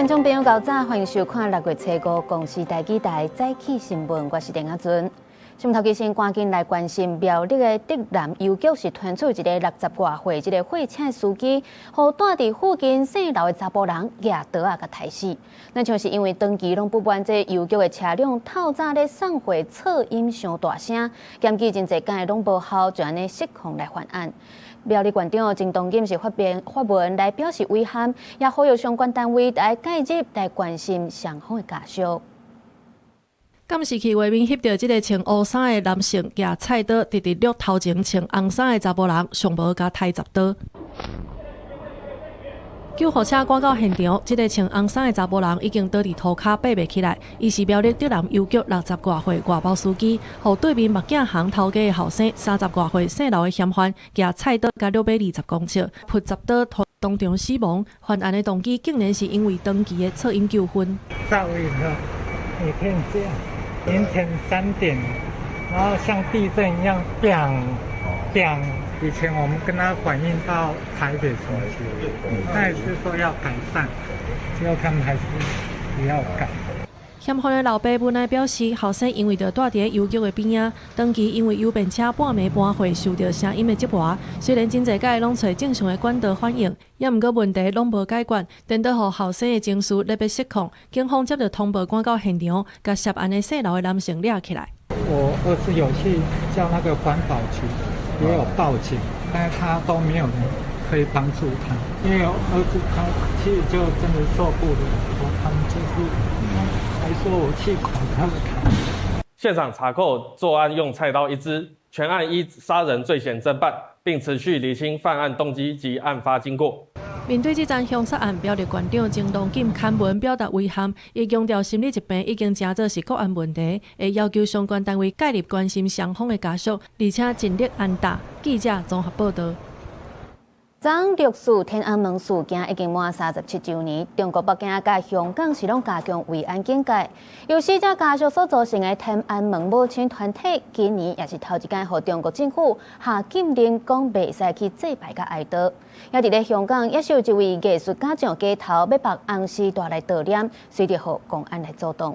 觀眾朋友，早歡迎收看六月初五公視台語台早起新聞，我是陳阿尊。新聞頭先趕緊來關心苗栗的竹南郵局是傳出一个六十外歲這个貨車司機，予蹛佇附近姓劉的查埔人舉刀仔共刣死。那就是因為長期攏不滿這郵局的車輛透早咧送貨噪音傷大聲，檢舉真濟工攏無效，就按呢失控來犯案。苗栗縣長鄭東錦是發表發文來表示遺憾，也呼籲相關單位來介入來關心雙方的家屬。監視器畫面翕著這个穿烏衫的男性舉菜刀，直直掠頭前穿紅衫的查埔人，上無共刣十刀。救護車趕到現場，這个穿紅衫的查埔人已經倒佇塗跤爬袂起來。伊是苗栗竹南郵局六十外歲外包司機，予對面目鏡行頭家的後生三十外歲姓劉的嫌犯舉菜刀共掠欲20公尺，噗十刀予當場死亡。犯案的動機竟然是因為長期的噪音糾紛。噪音啊，每天這樣，凌晨3點，然後像地震一樣，砰砰。以前我們跟他反映到台北什麼去，他也是說要改善，結果他們還是不要改。嫌犯的老爸無奈表示，後生因為著蹛佇郵局的邊仔，長期因為郵便車半暝搬貨受著聲音的折磨。雖然真濟擺攏揣正常的管道反映，也毋過問題攏無解決，顛倒予後生的情緒咧欲失控。警方接著通報趕到現場，共涉案的姓劉的男性掠起來。我兒子有去叫那個環保局，也有報警，但是他都沒有人可以幫助他，因為兒子他其實就真的受不了，他們就是還說我去恐嚇他。現場查扣作案用菜刀一支，全案依殺人罪嫌偵辦，並持續釐清犯案動機及案發經過。面對這樁兇殺案，苗栗縣長鄭東錦刊文表達遺憾，伊強調心理疾病已經成做是國安問題，會要求相關單位介入關心雙方的家屬，而且盡力安搭。記者綜合報道。昨六四天安門事件已經滿37週年，中國北京佮香港是攏加強維安警戒。由死者家屬所組成的天安門母親團體，今年也是頭一擺予中國政府下禁令，講袂使去祭拜佮哀悼。也佇咧香港，也是有一位藝術家上街頭欲縛紅絲帶來悼念，隨著予公安來阻擋。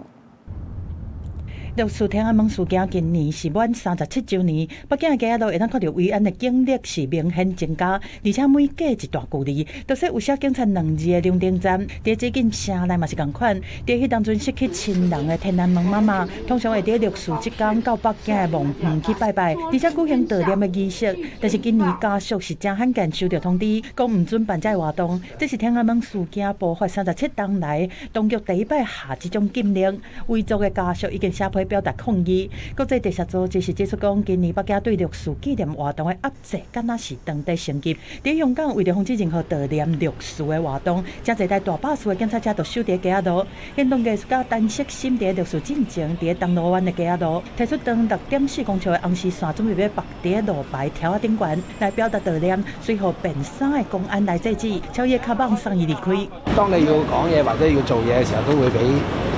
六四天安門事件今年是滿37週年，北京的街仔路會當看著維安的警力是明顯增加，而且每隔一段距離，都說有寫警察兩字的兩燈站。佇這間城內嘛是仝款，佇彼當陣失去親人的天安門媽媽，通常會佇六四這工到北京的墓園去拜拜，而且舉行悼念的儀式。但是今年家屬是誠罕見收著通知，講毋準辦這个活動。這是天安門事件爆發37冬來，當局第一擺下這種禁令，遺族的家屬已經寫批表達抗議。國際特赦組織是指出講，今年北京對六四紀念活動的壓制，敢若是當地升級。佇香港，為著防止任何悼念六四的活動，誠濟台大巴士的警察車都守佇街仔路。現當藝術家陳式心佇六四進前，佇銅鑼灣的街仔路，提出長6.4公尺的紅絲線，準備欲縛佇路牌柱仔頂懸來表達悼念，隨予便衫的公安來制止，超越較網送伊離開。當你要講嘢或者要做嘢嘅時候，都會俾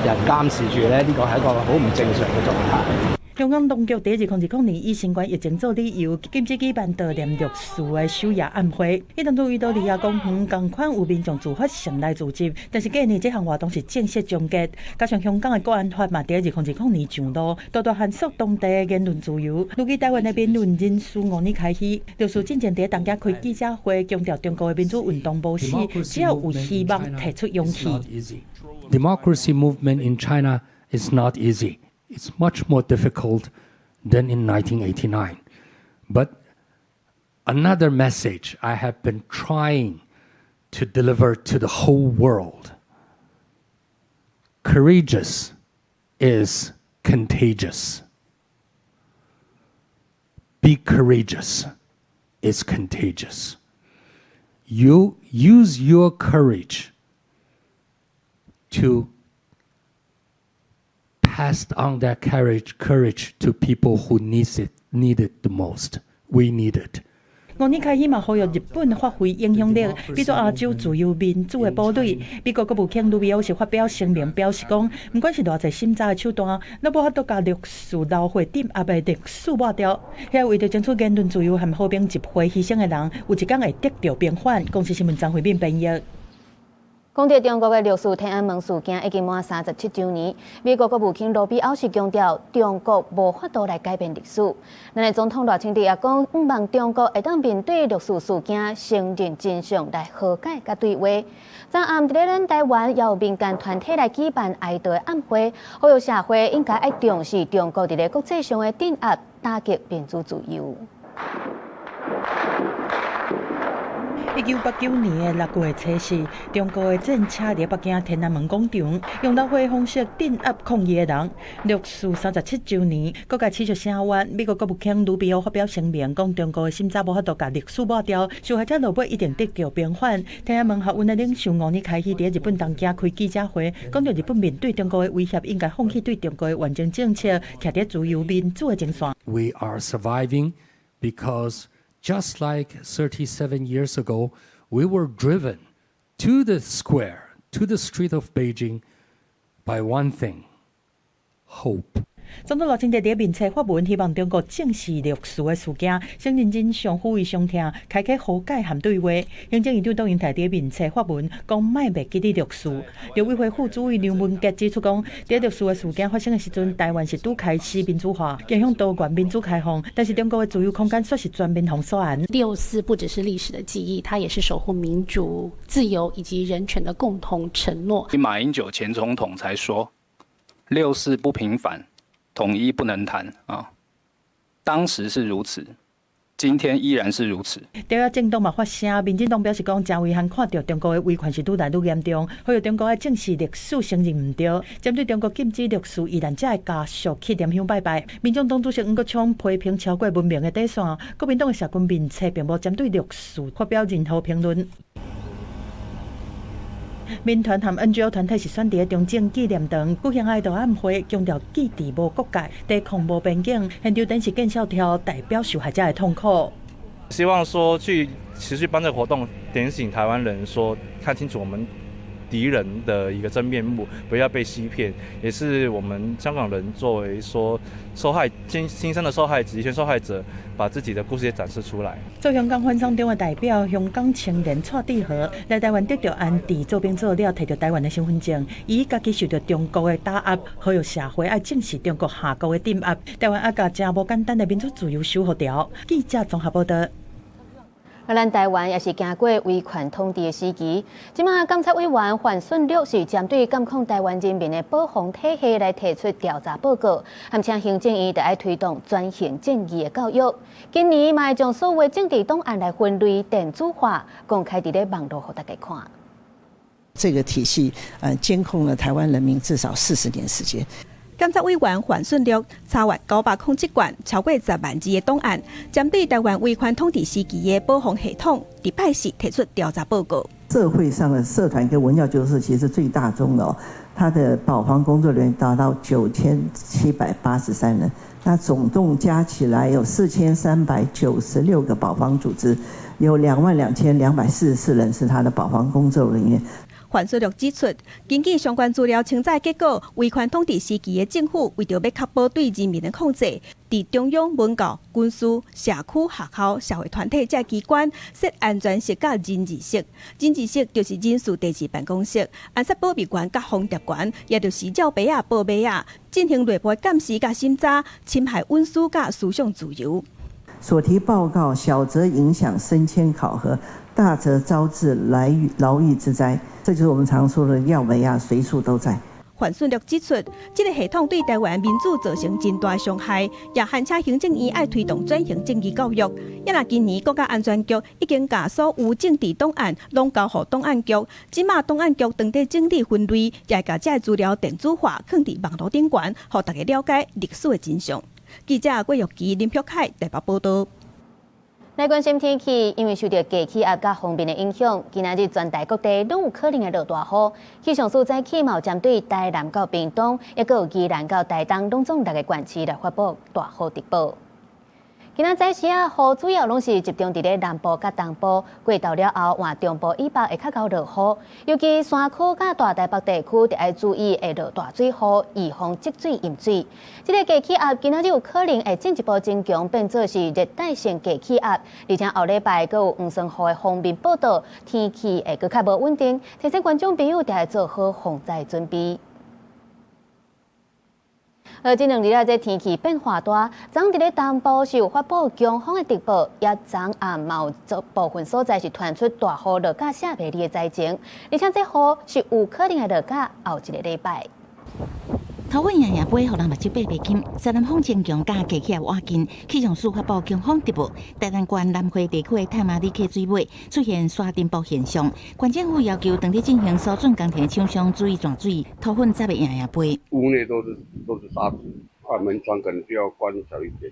人監視住咧，呢個係一個好唔正常嘅狀態。香港當局佇2020年以新冠疫情做理由，禁止舉辦悼念六四的守夜暗會。彼當陣維多利亞公園仝款有民眾自發性來組織，但是隔年這項活動是正式終結。加上香港的國安法嘛，佇2020年上路，大大限縮當地的言論自由。預計台灣的民運人士五年開始，六四進前佇東京開記者會，強調中國的民主運動無死，只要有希望，提出勇氣。 Democracy movement in China is not easy. It's much more difficult than in 1989. But another message I have been trying to deliver to the whole world: courageous is contagious. Be courageous is contagious. You use your courage to pass on that courage to people who need it the most. We need it. 五年開始嘛，呼籲日本發揮影響力，比做亞洲自由民主的堡壘。美國國務卿盧比歐是發表聲明，表示講，毋管是偌濟審查的手段，攏無法度共六四流血鎮壓的歷史抹掉。遐為著爭取言論自由和和平集會犧牲的人，有一工會得著平反。公視新聞張惠敏編譯。講著中國的六四天安門事件已經滿37週年，美國國務卿盧比歐是強調中國無法度來改變歷史。咱的總統賴清德也講，向望中國會當面對六四事件，承認真相來和解佮對話。昨暗佇咧咱台灣也有民間團體來舉辦哀悼暗會，呼籲社會應該愛重視中國佇咧國際上的鎮壓打擊民主自由。1989年的6月24，中國的戰車佇北京天安門廣場用流血方式鎮壓抗議的人。六四37週年，各界持續聲援。美國國務卿盧比歐發表聲明，講中國的審查無法度共歷史抹掉，受害者落尾一定得著平反。天安門學運的領袖五年開始佇日本東京開記者會，講著日本面對中國的威脅，應該放棄對中國的遠征政策，徛佇自由民主的前線。 We are surviving because, just like 37 years ago, we were driven to the square, to the street of Beijing by one thing, hope. 總統賴清德佇面冊發文，希望中國正視六四的事件，承認真相，撫慰傷痛，開啟和解和對話。行政院長董英台佇面冊發文，講莫袂記得六四。陸委會副主委梁文傑指出講，佇六四的事件發生的時陣，台灣是拄開始民主化，走向多元民主開放，但是中國的自由空間卻是全面封鎖。六四不只是歷史的記憶，它也是守護民主、自由以及人權的共同承諾。馬英九前總統才說，六四不平反，統一不能談啊，當時是如此，今天依然是如此。對啊，政黨嘛發聲，民進黨表示講，誠遺憾看著中國的威權是愈來愈嚴重，呼籲中國愛正視歷史，承認毋對。針對中國禁止六四，依然才會加速去點香拜拜。民眾黨主席黃國昌批評超過文明的底線，國民黨的社群面冊並無針對六四發表任何評論。民團和 NGO 團體是選佇中正紀念堂舉行哀悼晚會，強調記憶無國界，對抗無邊境。現場展示見笑條，代表受害者的痛苦。希望說去持續辦這個活動，點醒台灣人，說看清楚我們敵人的一個真面目，不要被欺騙。也是我們香港人作為說受害親親身的受害者、一線受害者，把自己的故事也展示出來。做香港反送中的代表，香港青年蔡志和來台灣得著安置做兵做了，提著台灣的身份證，伊家己受著中國的打壓，呼籲社會愛正視中國下國的鎮壓，台灣愛共誠無簡單的民主自由守護牢。記者綜合報道。啊，咱台灣也是經過威權統治的時期，這馬監察委員范順玉是針對監控台灣人民的保防體系來提出調查報告，含請行政院著愛推動轉型正義的教育。今年嘛會將所有政治檔案來分類電子化，公開佇咧網路予大家看。這個體系，監控了台灣人民至少40年時間。監察委員范順玉查閱907縣超過10萬字的檔案，針對台灣威權統治時期的保防系統，佇拜四提出調查報告。社會上的社團跟文教就是其實最大宗的哦，他的保防工作人員達到9783人，那總共加起來有4396個保防組織，有22,244人是他的保防工作人員。范順玉指出，根據相關資料清查結果，威權統治時期的政府為著欲確保對人民的控制，佇中央文教、軍事、社區、學校、社會團體這機關設安全室佮人質室。人質室就是人事第二辦公室，安設保密員佮防諜員，也就是罩杯仔、報馬仔，進行內部監視佮審查，侵害隱私佮思想自由。所提報告，小則影響升遷考核，大則招致來牢獄之災。這就是我們常說的廖美亞隨處都在。范順玉指出，這個系統對台灣民主造成真大傷害，也函請行政院愛推動轉型正義教育。也若今年國家安全局已經共所有政治檔案攏交予檔案局，這馬檔案局當佇整理分類，也會共這個資料電子化，囥佇網路頂懸，予大家了解歷史的真相。記者郭玉琪、林玉凱台北報道。來關心天氣，因為受著低氣壓佮鋒面的影響，今仔日全台各地攏有可能會落大雨。氣象署早起嘛有針對台南到屏東，抑閣有宜蘭到台東，攏總六個縣市來發布大雨特報。今仔早時啊，雨主要攏是集中佇咧南部佮東部，過晝了後，換中部以北會較𠢕落雨。尤其山區佮大台北地區，著愛注意會落大水雨，預防積水淹水。這个低氣壓今仔日有可能會進一步增強，變做是熱帶性低氣壓，而且後禮拜閣有黃酸雨的鋒面報道，天氣會閣較無穩定，提醒觀眾朋友著愛做好防災準備。這兩日啊，這天氣變化大，昨佇咧東部是有發布強風的特報，也昨暗嘛有部分所在是傳出大雨落甲寫袂離的災情，而且這雨是有可能會落甲後一个禮拜。頭粉掖掖飛，予人目睭擘袂開。西南風增強，佮低氣壓倚近，氣象署發布強風特報。台南縣南迴地區的太麻里溪水尾出現沙塵暴現象，縣政府要求當咧進行疏浚工程的廠商注意泉水，塗粉才袂掖掖飛。屋內都是沙子，啊，門窗可能就要關小一點，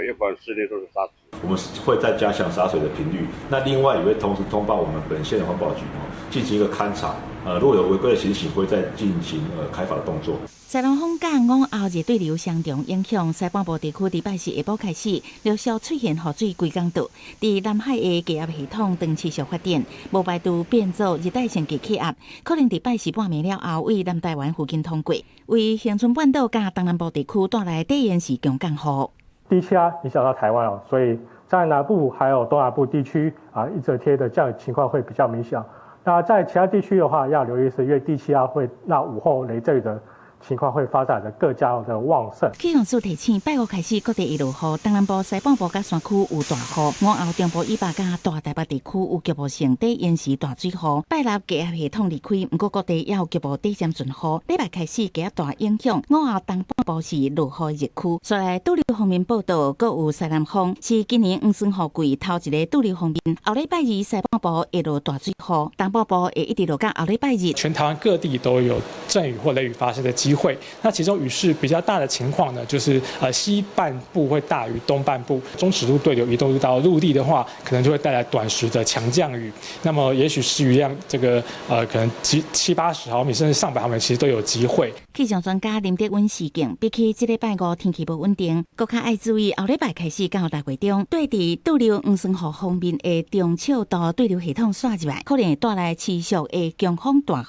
要不然室內都是沙子。我們會再加強灑水的頻率，那另外也會同時通報我們本縣的環保局哦，進行一個勘查。如果有違規的情形，會再進行開罰的動作。西南風佮午後熱對流雙重影響，西半部地區禮拜四下晡開始陸續出現雨水規工到。佇南海的低壓系統長持續發展，無排除變做熱帶性低氣壓，可能禮拜四半暝了後為南台灣附近通過，為恆春半島佮東南部地區帶來短延時強降雨。低氣壓影響到台灣哦，所以在南部還有東南部地區啊，一整天的降雨情況會比較明顯。那在其他地區的話，要留意是因為低氣壓會讓午後雷陣雨的情況會發展得更加的旺盛。氣象署提醒，拜五開始各地會落雨，東南部、西半部佮山區有大雨，午後中部以北佮大台北地區有局部性短延時大水雨。拜六低壓系統離開，毋過各地也有局部短暫陣雨。禮拜開始低壓帶影響，午後東半部是落雨熱區。煞來對流鋒面報道，閣有西南風，是今年黃酸雨季頭一个對流鋒面。後禮拜二西半部會落大水雨，東半部會一直落到後禮拜日。全台灣各地都有陣雨或雷雨發生的機會。那其中雨勢比較大的情況呢，就是西半部會大於東半部，中尺度對流移動到陸地的話，可能就會帶來短時的強降雨。那麼也許是雨量這個可能七八十毫米，甚至上百毫米，其實都有機會。氣象專家林德溫示警，比起這禮拜五天氣無穩定，閣較愛注意後禮拜開始到六月中，對佇對流黃酸雨鋒面的中尺度對流系統竄入來，可能會帶來持續的強風大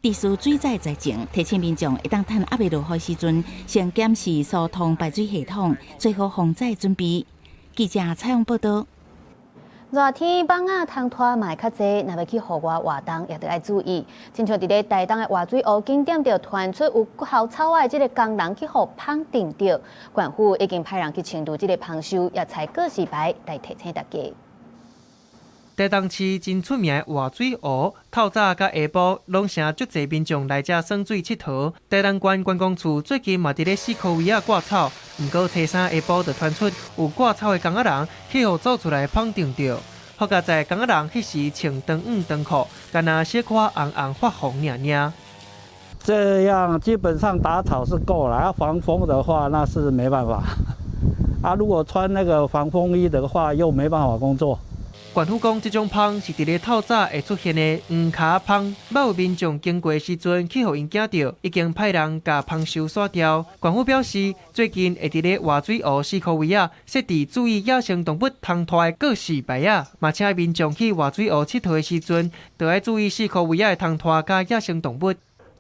雨，持續水災災情，提醒民眾會當趁猶未落雨時陣，先檢視疏通排水系統，做好防災準備。記者採訪報道。熱天蠓仔蟲蟵嘛會較濟，若欲去戶外活動，也著愛注意。親像佇咧台東的活水湖景點，就傳出有鱟草仔的這个工人去予蜂叮著，縣府已經派人去清除這个蜂岫，也採告示牌來提醒大家。台東市真出名的活水湖，透早佮下晡攏成足濟民眾來遮耍水𨑨迌。台東縣觀光處最近嘛佇咧四箍圍仔掛草，毋過初三下晡就傳出有掛草的工仔人去予做出來蜂叮著。好佳哉工仔人彼時穿長毋長褲，干焦小可紅紅發紅爾爾。這樣基本上打草是夠了，防風的話那是沒辦法。啊，如果穿那個防風衣的話，又沒辦法工作。縣府講，這種蜂是佇咧透早會出現的黃跤蜂，捌有民眾經過時陣去予𪜶驚著，已經派人共蜂岫刷掉。縣府表示，最近會佇咧活水湖四箍圍仔設置注意野生動物蟲蟵的告示牌仔，嘛請民眾去活水湖𨑨迌的時陣，著愛注意四箍圍仔的蟲蟵佮野生動物。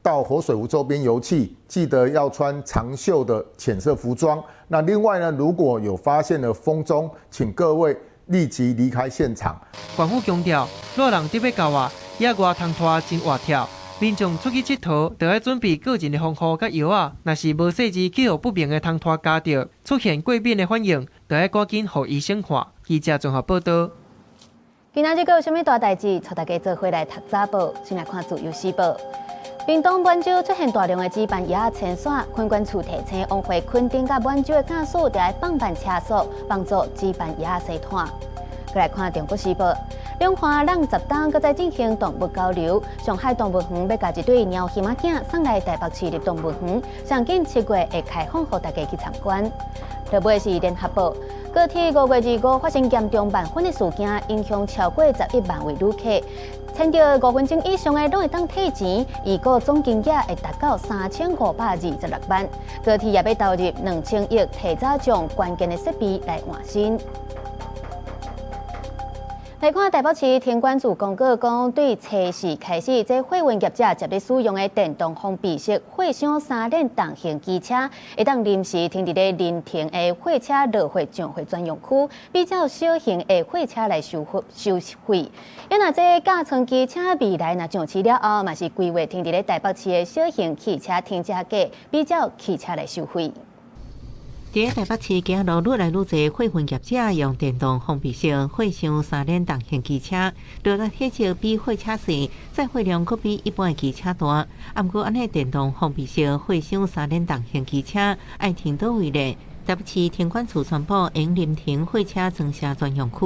到活水湖周邊遊憩，記得要穿長袖的淺色服裝。那另外呢，如果有發現了蜂蹤，請各位立即離開現場。縣府強調，熱人特別厚啊，野外蟲蟵真活跳，民眾出去𨑨迌，著愛準備個人的防護佮藥仔。若是無細緻去予不明的蟲蟵咬著，出現過敏的反應，著愛趕緊予醫生看。記者綜合報道。今仔日閣有啥物大代誌？帶大家做伙來讀早報，先來看《自由時報》。屏東滿洲出現大量的紫斑鷂遷徙，墾管處提醒往回墾丁佮滿洲的駕駛，著愛放慢車速，幫助紫斑鷂洗脫。閣來看《中國時報》，兩岸人十冬閣再進行動物交流。上海動物園欲共一對貓熊仔囝送來台北市立動物園，上緊7月會開放予大家去參觀。落尾是聯合報，高鐵5月25發生嚴重慢分的事件，影響超過11萬位旅客。乘著5分鐘以上的攏會當退錢，預估總金額會達到3526萬。高鐵也欲投入2000億，提早將關鍵的設備來換新。來看台北市停管處公告講，對初四開始，這貨運業者接咧使用的電動封閉式貨箱三輪重型機車，會當臨時停佇咧臨停的貨車落貨上貨專用區，比照小型的貨車來收費收費。若這加倉機車未來若上市了後，嘛是規劃停佇咧台北市的小型汽車停車格，比照汽車來收費。佇台北市街路愈來愈濟貨運業者用電動封閉式貨箱三輪重型機車，落來體積比貨車細，載貨量閣比一般的機車大。啊，毋過按呢電動封閉式貨箱三輪重型機車愛停佗位咧？台北市停管處宣布，用臨停貨車裝卸專用區。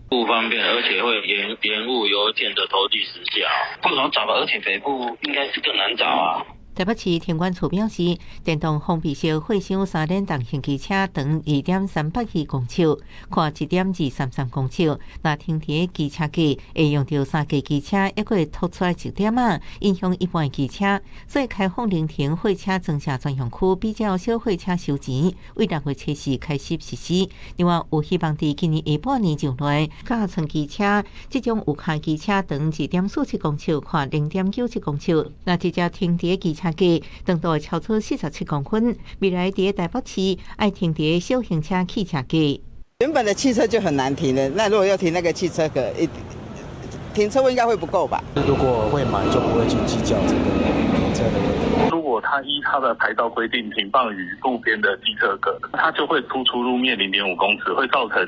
不方便，而且會延誤郵件的投遞時效。不好找吧，而且北部應該是更難找啊。台北市停管處表示，電動封閉式貨箱三輪重型機車長2.382公尺，寬1.233公尺。若停佇機車格，會用著三架機車，抑閣會凸出來一點仔，影響一般的機車。所以開放臨停貨車裝卸專用區，比照小貨車收錢，為6月24開始實施。另外，有希望佇今年下半年上來，加倉機車這種有跤機車長2.47公尺，寬0.97公尺，若直接停佇機車格，長度會超出47公分。未來佇台北市愛停佇小型車汽車格。原本的汽車就很難停了，那如果要停那個汽車格，一停車位應該會不夠吧？如果會買，就不會去計較這個停車的問題。如果他依他的牌照規定停放於路邊的機車格，它就會突出路面0.5公尺，會造成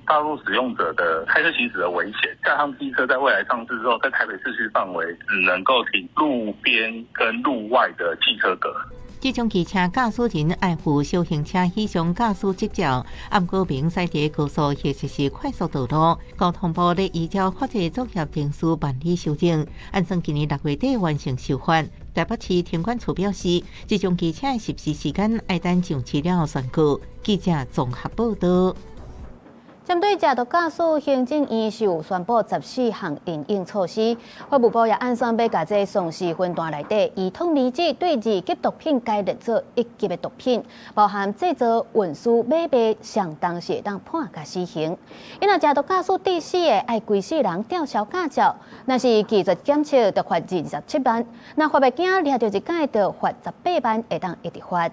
道路使用者的開車行駛的危險。加上機車在未來上市之後，在台北市區範圍只能夠停路邊跟路外的機車格。這種機車駕駛人愛負小型車以上駕駛執照，毋過袂使佇高速或者是快速道路。交通部咧依照法制作業程序辦理修正，按算今年6月底完成修法。台北市停管處表示，這種機車的實施時間愛等上市了後宣告。記者綜合報道。針對食毒駕駛，行政院是有宣布14項因應措施。法務部也按算欲共這喪屍分段內底，依托咪酯對二級毒品改列做一級的毒品，包含製造、運輸、買賣，相當時會當判共死刑。因為食毒駕駛致死的，愛規世人吊銷駕照；若是拒絕檢測，就罰27萬；若罰袂驚，掠著一擺就罰18萬，會當一直罰。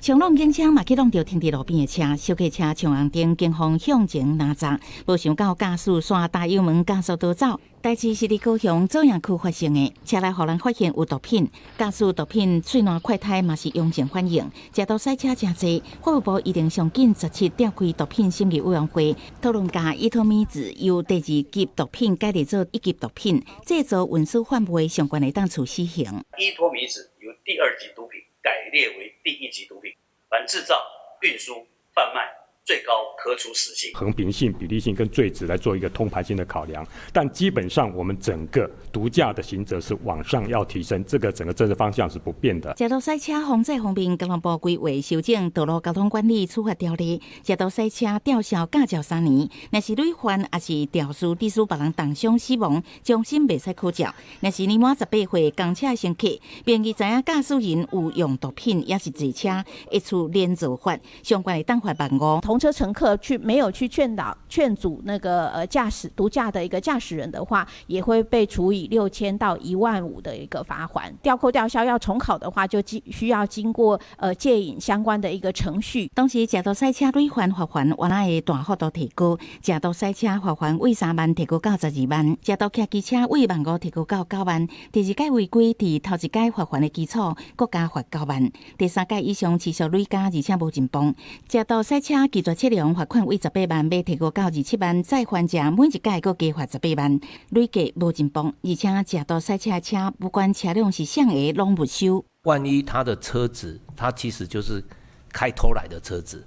衝浪警車嘛去挵著停佇路邊的車，小客車衝紅燈，警方向前攔閘，無想到駕駛煞踏油門加速逃走。代誌是佇高雄左營區發生的，車內予人發現有毒品，駕駛毒品喙瀾快胎嘛是陽性反應，食毒賽車誠濟。法務部一定上緊17召開毒品審議委員會，討論共依托咪酯由第二級毒品改列做一級毒品，製造、運輸、販賣相關會當處死刑。依托咪酯由第二級毒品改列為第一級毒品，凡製造、運輸、販賣，最高可處死刑。衡平性、比例性跟罪責來做一個通盤性的考量，但基本上我們整個毒駕的刑責是往上要提升，這個整個政策方向是不變的。食毒賽車防制方面，交通部規劃修正道路交通管理處罰條例，食毒賽車吊銷駕照3年，若是累犯抑是肇事致使別人重傷死亡，終身袂使考照。若是年滿18歲公車的乘客，便伊知影駕駛人有用毒品，抑是坐車，會處連坐罰，上懸會當罰15,000。同車乘客去沒有去勸導、勸阻那個駕駛毒駕的一個駕駛人的話，也會被處以6000到1.5萬的一個罰鍰。吊扣吊銷要重考的話，就需要經過戒癮相關的一個程序。同時，食毒賽車累犯罰鍰原來會大幅度提高，食毒賽車罰鍰為3萬提高到12萬，食毒騎機車為15,000提高到9萬。第二擺違規，佇頭一擺罰鍰的基礎，閣加罰9萬。第三擺以上持續累加，而且無進步。食毒賽車拒絕測量罰款為18萬，欲提高到27萬，再犯者每一擺閣加罰18萬，累計無進步。而且食毒賽車車，不管車輛是啥个，攏沒收。萬一他的車子，他其實就是開偷來的車子，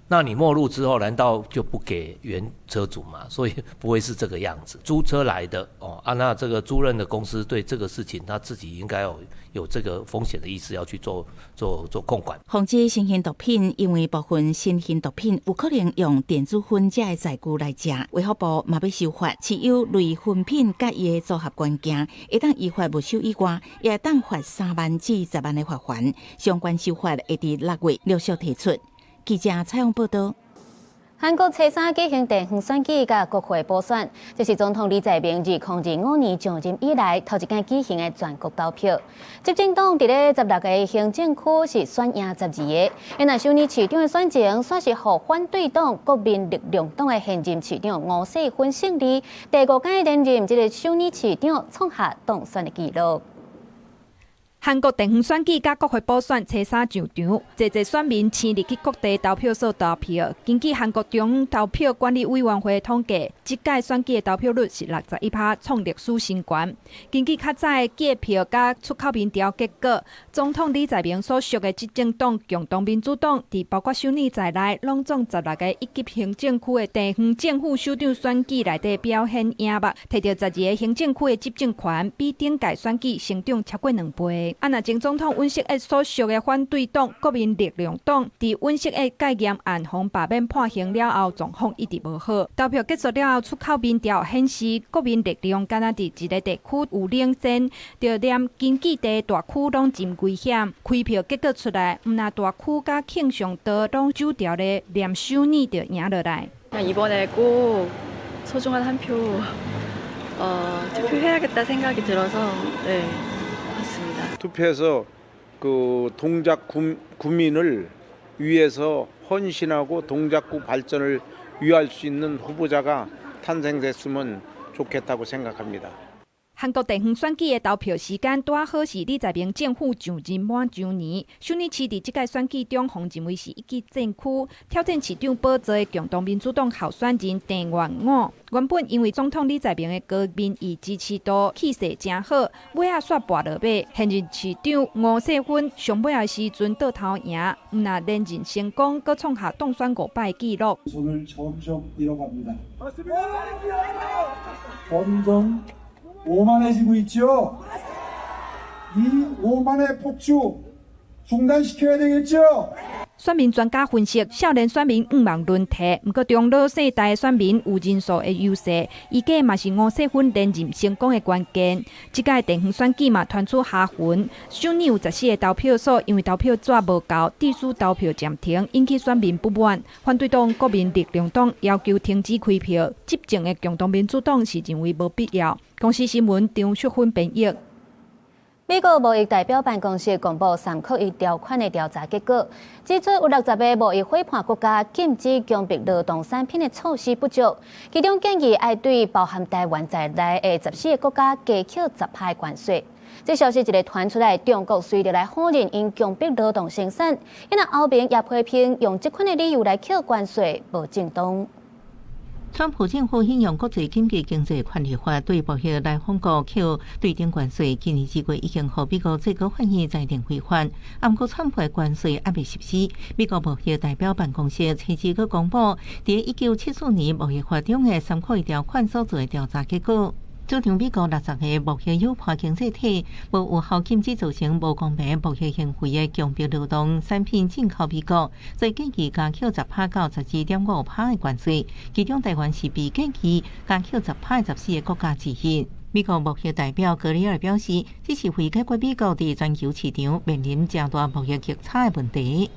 那你沒入之後，難道就不給原車主嗎？所以不會是這個樣子。租車來的哦，啊，那這個租賃的公司對這個事情，他自己應該有這個風險的意識，要去做控管。防止新型毒品，因為部分新型毒品有可能用電子粉這个載具來食，衛福部嘛欲修法，持有類粉品佮伊的組合元件，會當依法沒收以外，也會當罰3萬至10萬的罰鍰。相關修法會佇6月陸續提出。記者採訪報導。韓國初三舉行地方選舉佮國會補選，這是總統李在明2025年上任以來頭一擺舉行的全國投票。執政黨佇咧16個行政區是選贏12個，但首爾市長的選情，煞是予反對黨國民力量黨的現任市長吳世勳勝利，第五屆連任這个首爾市長，創下當選的紀錄。韓國地方選舉佮國會補選初三上場，濟濟選民齊入去各地投票所投票。根據韓國中央投票管理委員會統計，這屆選舉的投票率是61%，創歷史新高。根據較早的計票佮出口民調結果，總統李在明所屬的執政黨共同民主黨，佇包括首爾在內，攏總16個一級行政區的地方政府首長選舉內底表現贏目，摕著12個行政區的執政權，比頂屆選舉成長超過2倍。啊，若前總統尹錫悅所屬的反對黨國民力量黨，佇尹錫悅戒嚴案予罷免判刑了後，狀況一直無好。投票結束了後，出口民調顯示，國民力量敢若佇一个地區有領先，就連根據地大區攏真危險。開票結果出來，毋但大區佮慶尚道攏走掉咧，連首爾就贏落來。 이번에 꼭 소중한 한 표, 투표해야겠다 생각이 들어서 네. 투표해서 그 동작 구민을 위해서 헌신하고 동작구 발전을 위할 수 있는 후보자가 탄생됐으면 좋겠다고 생각합니다. 韓國地方選舉的投票時間拄好是李在明政府上任滿週年。首爾市佇這屆選舉中，予認為是一級戰區，挑戰市長寶座的共同民主黨候選人鄭元武，原本因為總統李在明的高民意支持度氣勢誠好，尾仔煞跋落馬。現任市長吳世勳上尾仔時陣倒頭贏，毋但連任成功，閣創下當選5擺紀錄。 점점 오만해지고 있죠. 이 오만의 폭주 중단시켜야 되겠죠. 選民專家分析，少年選民向望輪替，毋過中老世代選民有人數的優勢，預計嘛是吳世勳連任成功的關鍵。這屆地方選舉嘛傳出蝦魂，首爾有14個投票所，因為投票紙無夠，致使投票暫停，引起選民不滿。反對黨國民力量黨要求停止開票，執政的共同民主黨是認為無必要。公視新聞張淑芬編譯。美國貿易代表辦公室公布3扣1條款的調查結果，指出有60個貿易夥伴國家禁止強迫勞動產品的措施不足，其中建議愛對包含台灣在內的14個國家加扣10%關稅。這消息一个傳出來，中國隨著來否認𪜶強迫勞動生產，因為歐盟也批評用這款的理由來扣關稅無正當。川普政府引用國際緊急經濟權力法，對貿易來訪國扣對等關稅，今年2月已經予美國最高法院裁定違法。毋過川普的關稅猶未實施。美國貿易代表辦公室初二閣公布，佇1974年貿易法中的3扣1條款所做的調查結果，主張美國60個貿易友伴經濟體無有效禁止造成無公平貿易行為的強迫勞動產品進口美國，所以建議加扣10%到12.5%的關稅。其中台灣是被建議加扣十趴14個國家之一。美國貿易代表格里爾表示，這是為解決美國佇全球市場面臨誠大貿易逆差的問題。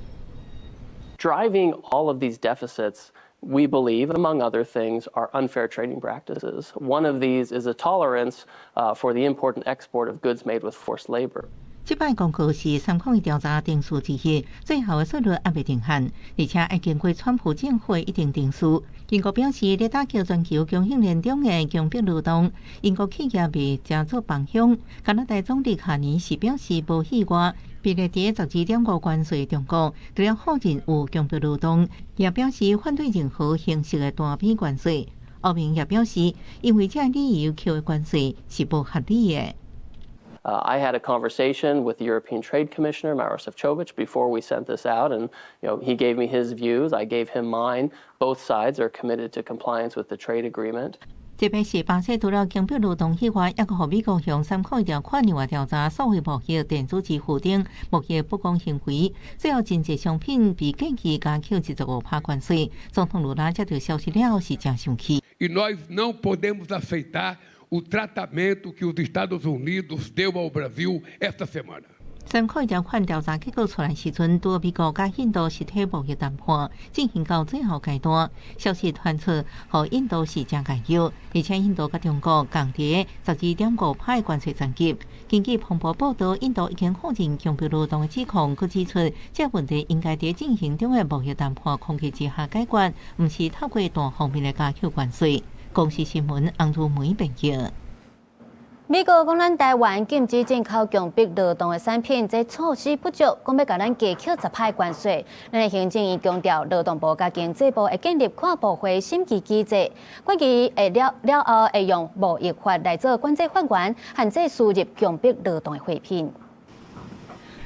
Driving all of these deficits, we believe, among other things, are unfair trading practices. One of these is a tolerance for the import and export of goods made with forced labor. 這擺公告是3扣1調查程序之一，最後的稅率猶未定案，而且愛經過川普政府的一定程序。英國表示，咧打擊全球供應鏈中的強迫勞動，英國企業袂誠做幫兇。加拿大總理卡尼是表示無意外，被列佇12.5關稅中國，除了否認有強迫勞動，也表示反對任何形式的單邊關稅。歐盟也表示，因為這個理由扣的關稅是無合理的。I had a conversation with the European Trade Commissioner, Maros Sefcovic, before we sent this out, and he gave me his views, I gave him mine. Both sides are committed to compliance with the trade agreement. 這擺是巴西除了強迫勞動以外，猶閣予美國向三控一條款另外調查所謂貿易電子支付等貿易不公行為，最後真濟商品被建議加扣25%關稅。總統盧拉接到消息了後是誠生氣。 E nós não podemos aceitar o tratamento que os Estados Unidos deu ao Brasil esta semana. 三控一條款調查結果出來時陣，拄美國佮印度實體貿易談判進行到最後階段，消息傳出，予印度是誠擔憂，而且印度佮中國仝佇12.5%關稅層級。根據彭博報道，印度已經否認強迫勞動的指控，閣指出這個問題應該佇進行中的貿易談判框架之下解決，毋是透過單方面的加扣關稅。公視新聞洪如梅編譯。美國講咱台灣禁止進口強迫勞動的產品，這措施不足，講欲共咱加扣10%關稅。咱的行政院強調，勞動部佮經濟部會建立跨部會審議機制，決議會了了後會用貿易法來做管制法源，限制輸入強迫勞動的貨品。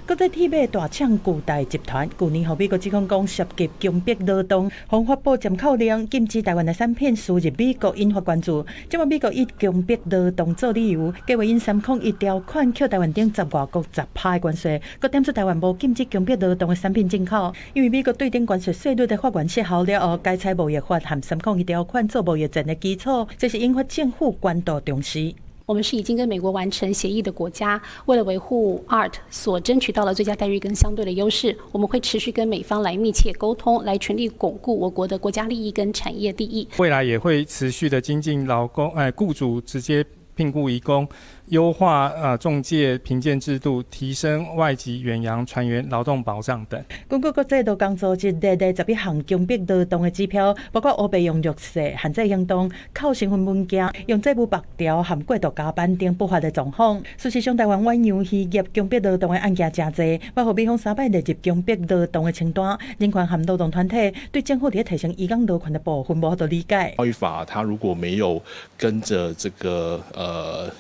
國際鐵馬大廠巨大集團，舊年予美國指控講涉及強迫勞動，予發布暫扣令，禁止台灣的產品輸入美國，引發關注。這擺美國以強迫勞動做理由，計劃用三控一條款扣台灣頂十外國10%關稅，閣點出台灣無禁止強迫勞動的產品進口。因為美國對等關稅稅率的法源失效了後，改採貿易法和三控一條款做貿易戰的基礎，這是引發政府高度重視。我們是已經跟美國完成協議的國家，為了維護 ART 所爭取到的最佳待遇跟相對的優勢，我們會持續跟美方來密切溝通，來全力鞏固我國的國家利益跟產業利益。未來也會持續的精進勞工，僱主直接聘僱移工，優化仲介評鑑制度，提升外籍遠洋船員勞動保障等。根據國際勞工組織列列11項強迫勞動的指標，包括烏白用弱勢、限制行動、扣身份文件、用債務縛條和過度加班等不法的狀況。事實上，台灣遠洋漁業強迫勞動的案件誠濟，包括美方三擺列入強迫勞動的清單。人權和勞動團體對政府佇提升移工勞權的部分無法度理解。貿易法它如果沒有跟着這個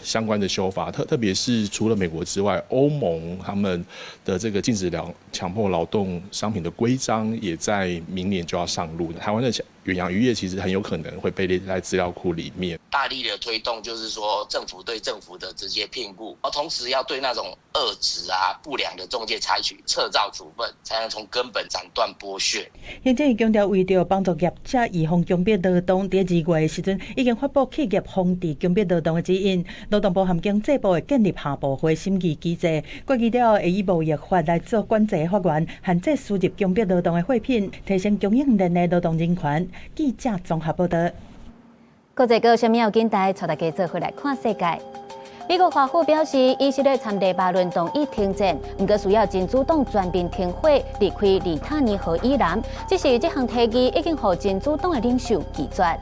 相關的修法，特別是除了美國之外，歐盟他們的這個禁止強迫勞動商品的規章也在明年就要上路。台灣的遠洋漁業其實很有可能會被列在資料庫裡面。大力的推動，就是說政府對政府的直接聘僱，而同時要對那種惡質啊、不良的中介採取撤照處分，才能從根本斬斷剝削。行政院強調，為著幫助業者預防強迫勞動，佇2月的時陣已經發布企業防治強迫勞動的指引。勞動部和經濟部會建立下部會審議機制，決議了後會以貿易法來做管制法源，限制輸入強迫勞動的貨品，提升供應鏈的勞動人權。記者綜合報道。國際閣啥物要緊帶帶大家做伙來看世界。美國華府表示，以色列參黎巴嫩同意停戰，毋過需要真主黨全面停火，離開利塔尼河以南。只是這項提議已經予真主黨的領袖拒絕。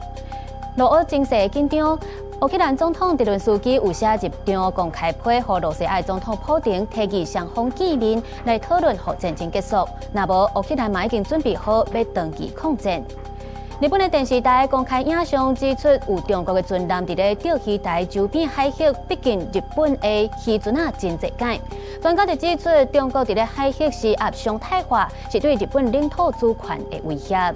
俄烏情勢緊張，烏克蘭總統澤倫斯基有寫入張公開批，予羅西亞總統普丁提議雙方見面來討論，予戰爭結束。若無，烏克蘭嘛已經準備好欲長期抗戰。日本的電視台公開影像指出，有中國的船艦佇咧釣魚台周邊海域逼近日本的漁船仔真濟擺。專家就指出，中國佇咧海域施壓常態化，是對日本領土主權的威脅。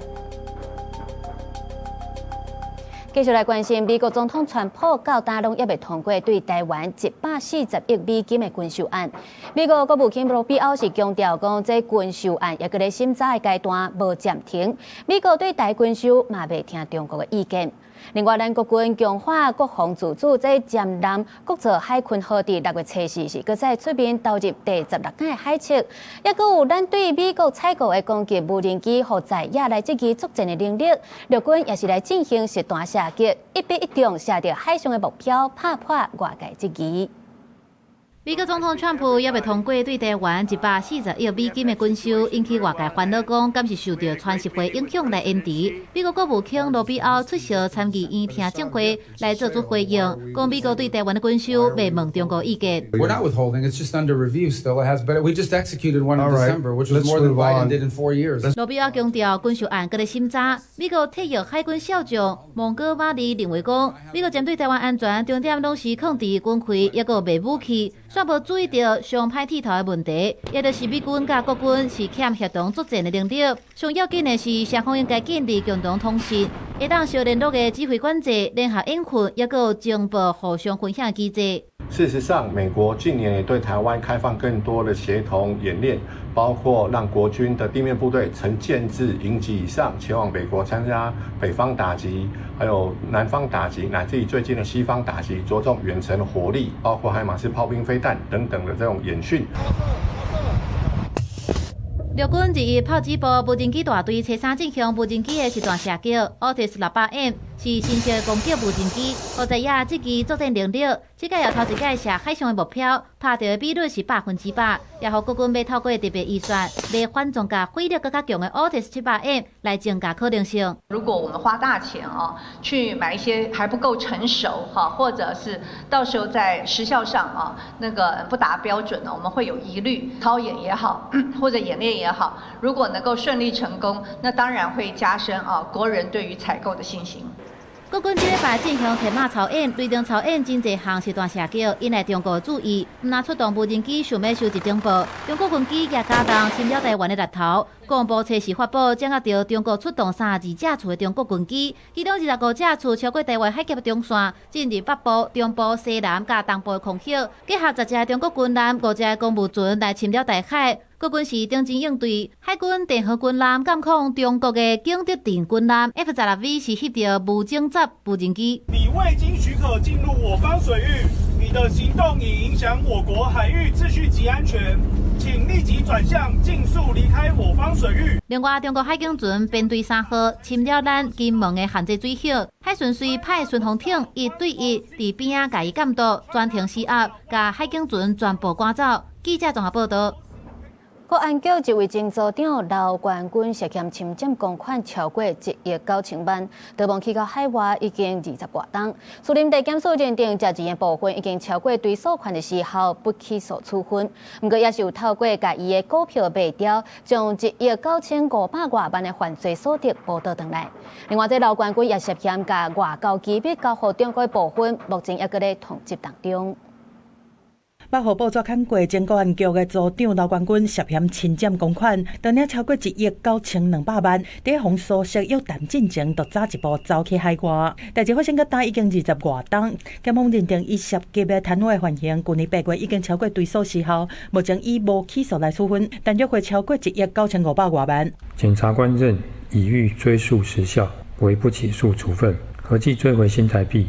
繼續來關心美國總統川普到今攏猶未通過對台灣140億美金的軍售案。美國國務卿羅比歐是強調講，這軍售案猶閣咧審查的階段，無暫停。美國對台軍售嘛袂聽中國的意見。另外，咱國軍強化國防自主，這艦艦國造海鯤號佇6月初四是閣再出面投入第16屆海測，猶閣有咱對美國採購的攻擊無人機，予在野來質疑作戰的能力。陸軍也是來進行實彈射擊，一發一中射著海上的目標，拍破外界質疑。美國總統川普猶未通過對台灣140億美金的軍售，引起外界煩惱，講敢是受著川習會影響來延遲。美國國務卿羅比歐出席參議院聽證會來做出回應，講美國對台灣的軍售袂問中國意見。 We're not withholding. It's just under review still. It has, but we just executed one in December, which was more than Biden did in 4 years. 羅比歐強調，軍售案閣咧審查。美國退役海軍少將蒙哥馬利認為講，美國針對台灣安全重點攏是控制軍費，抑閣賣武器。煞無注意著上歹鐵頭的問題，也就是美軍佮國軍是欠協同作戰的能力。上要緊的是，雙方應該建立共同通信，會當相聯絡的指揮管制、聯合演訓，抑閣有情報互相分享機制。事實上，美國近年也對台灣開放更多的協同演練，包括讓國軍的地面部隊成建制營級以上前往美國參加北方打擊，還有南方打擊，乃至於最近的西方打擊，著重遠程火力，包括海馬斯炮兵飛彈等等的這種演訓。陸軍21炮擊部無人機大隊初三進行無人機的實彈射擊，Otis 600M 是新式攻擊無人機，負責也這支作戰能力，這屆也頭一屆射海上的目標，拍著的比率是100%，也予國軍欲透過特別預算買反裝甲火力閣較強的 Otis 700M 來增加可能性。如果我們花大錢哦去買一些還不夠成熟哈，或者是到時候在時效上啊那個不達標準呢，我們會有疑慮。操演也好，或者演練也好，如果能夠順利成功，那當然會加深啊國人對於採購的信心。國軍這禮拜進行鐵馬操演、雷霆操演，真濟項實彈射擊，引來中國注意。毋但出動無人機想欲收集情報，中國軍機也加動侵擾台灣的獵頭。國防部測試發布，掌握著中國出動32架次的中國軍機，其中25架次超過台灣海峽中線，進入北部、中部、西南佮東部的空域，結合10隻中國軍艦、5隻公務船來侵擾台海。國軍是當真應對，海軍鄭和軍艦監控中國的景德鎮軍艦 F-16V 是翕著無偵察無人機。你未經許可進入我方水域，你的行動已影響我國海域秩序及安全，請立即轉向，盡速離開我方水域。另外，中國海警船編隊3號侵擾咱金門的限制水域，海巡署派巡防艇1對1佇邊仔共伊監督，全程施壓，共海警船全部趕走。記者綜合報道。國安局一位前組長劉冠軍涉嫌侵佔公款超過1億9千萬，逃亡去到海外已經20外冬。士林地檢署認定，這錢的部分已經超過追訴權的時效，不起訴處分。毋過也是有透過共伊的股票賣掉，將1億9千5百外萬的犯罪所得補倒轉來。另外，這劉冠軍也涉嫌共外交機密交予中國的部分，目前猶閣咧通緝當中。北予報紙刊過前國安局的組長劉冠軍涉嫌侵佔公款，當年超過1億9千2百萬，佇予蘇軾約談進前，就早一步走去海外。代誌發生到今已經20外冬，檢方認定伊涉及的貪污犯行，舊年8月已經超過追訴時效，目前以無起訴來處分，但約會超過1億9千5百外萬。檢察官認已逾追訴時效，為不起訴處分，合計追回新台幣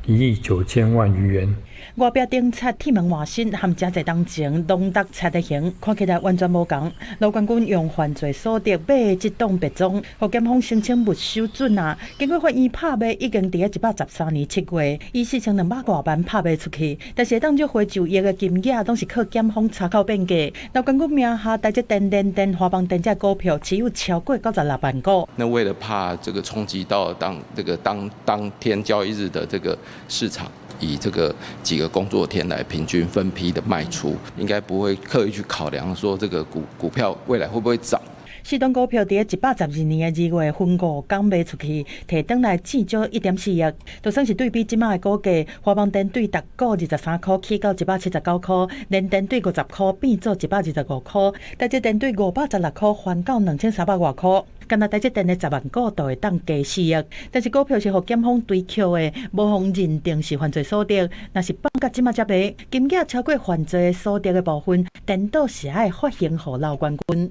1億9千萬餘元。外壁頂漆鐵門換新，含誠濟冬前攏觸漆的形，看起來完全無仝。劉冠軍用犯罪所得買這棟別莊，予檢方申請沒收準啊。經過法院拍賣，已經佇113年7月，以4200外萬拍賣出去。但是當這回就業的金額，攏是靠檢方查扣變價。劉冠軍名下台積電、聯電、華邦電這股票持有超過96萬股。那為了怕這個衝擊到當天交易日的這個市場。以這個幾個工作天來平均分批的賣出，應該不會刻意去考量說這個股票未來會不會漲。四檔股票佇112年的2月分5工賣出去，提轉來至少1.4億，就算是對比這馬的股價，華邦電對逐股23箍起到179箍，聯電對50箍變做125箍，台積電對516箍翻到2300外箍。敢若台積電的10萬股就會當加4億，但是股票是予檢方追扣的，無予認定是犯罪所得，若是放到這馬才賣，金額超過犯罪所得的部分，顛倒是愛發行予劉冠軍。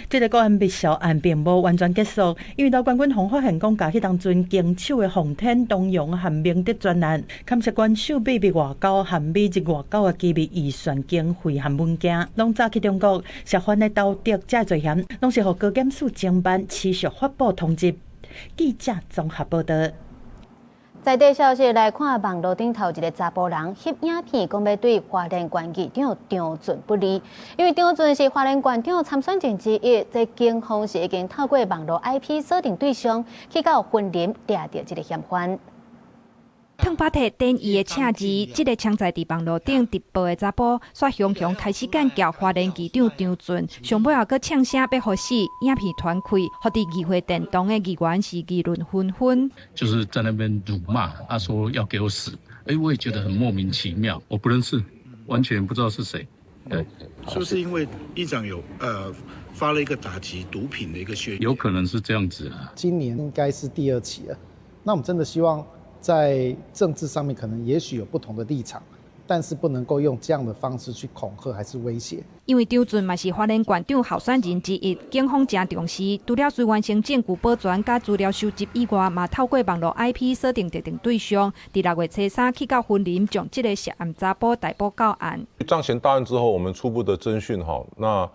這個國安密潲案並無完全結束，因為劉冠軍予發現講，共彼當陣經手的奉天、東陽和明德專案，堪設關守秘密外交和美日外交的機密預算經費和文件，攏走去中國，涉犯的投敵這罪嫌，攏是予高檢署偵辦，持續發布通緝。記者綜合報道。在地消息來看，網路頂頭一個查埔人翕影片，講欲對花蓮縣議長張俊不利，因為張俊是花蓮縣長參選人之一，這警方是已經透過網路 IP 鎖定對象，去到雲林抓著這個嫌犯。燙把摕電伊的赤字，這個槍在佇網路頂直播的查埔，煞雄雄開始幹譙花蓮議長張俊，上尾後閣嗆聲欲予死，影片傳開，予佇議會殿堂的議員是議論紛紛。就是在那邊辱罵，他說要給我死，哎，我也覺得很莫名其妙，我不認識，完全不知道是誰。對，是不是因為議長有發了一個打擊毒品的一個宣言？有可能是這樣子啊。今年應該是第二期了，那我們真的希望在政治上面可能也許有不同的立場，但是不能夠用這樣的方式去恐嚇還是威脅。因為張俊嘛是花蓮縣長候選人之一，警方誠重視。除了須完成證據保全佮資料收集以外，嘛透過網路 IP 鎖定特定對象，佇6月初3去到雲林，將這个涉案查埔逮捕到案。張賢到案之後，我們初步的偵訊哈，那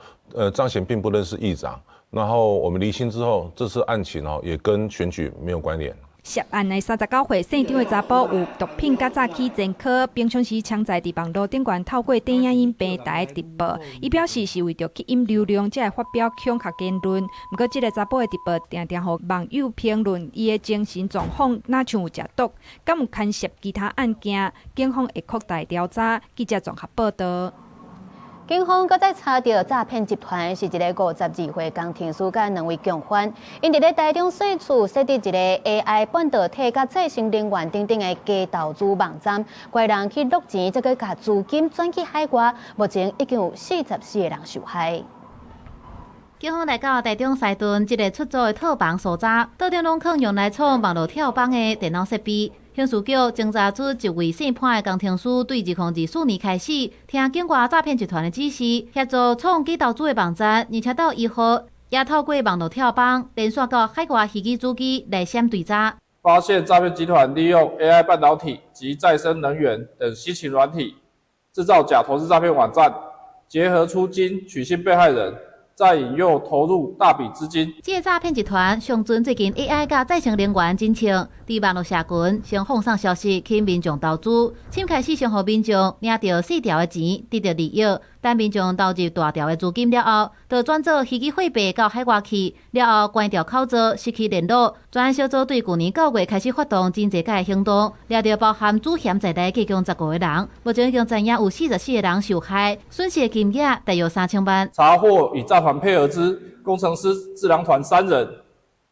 張賢並不認識議長，然後我們釐清之後，這次案情哦也跟選舉沒有關聯。涉案的39歲姓張的查埔有毒品佮詐欺前科，平常時常在佇網路頂懸透過電影音平台直播。伊表示是為著吸引流量，才會發表恐嚇言論。毋過，這个查埔的直播定定予網友評論，伊的精神狀況若像有食毒，敢有牽涉其他案件？警方會擴大調查。記者綜合報導。警方閣再查著詐騙集團，是一个52歲工程師佮兩位共犯，𪜶佇咧台中西厝設置一个 AI 半導體佮再生能源等等的假投資網站，拐人去擄錢，再閣共資金轉去海外，目前已經有44個人受害。警方來到台中西屯這个出租的套房搜查，桌頂攏囥用來創網路跳房的電腦設備。刑事局偵查出一位姓潘的工程師，對2024年開始，聽境外詐騙集團的指示，協助創假投資的網站，而且到一號也透過網路跳房，連線到海外虛擬主機來閃對詐。發現詐騙集團利用 AI 半導體及再生能源等新型軟體，製造假投資詐騙網站，結合出金取信被害人。再引誘投入大筆資金。這个詐騙集團上陣最近 AI 佮再生能源真衝，佇網路社群先放送消息，吸引民眾投資。先開始先予民眾領著細條的錢，得著利益。等民眾投入大條的資金了後，就轉做虛擬貨幣到海外去，了後關掉口罩，失去聯絡。專案小組對舊年9月開始發動真濟個行動，掠著包含主嫌在內，共15個人。目前已經知影有44個人受害，損失的金額大約3000萬。查獲與詐團配合之工程師智囊團3人，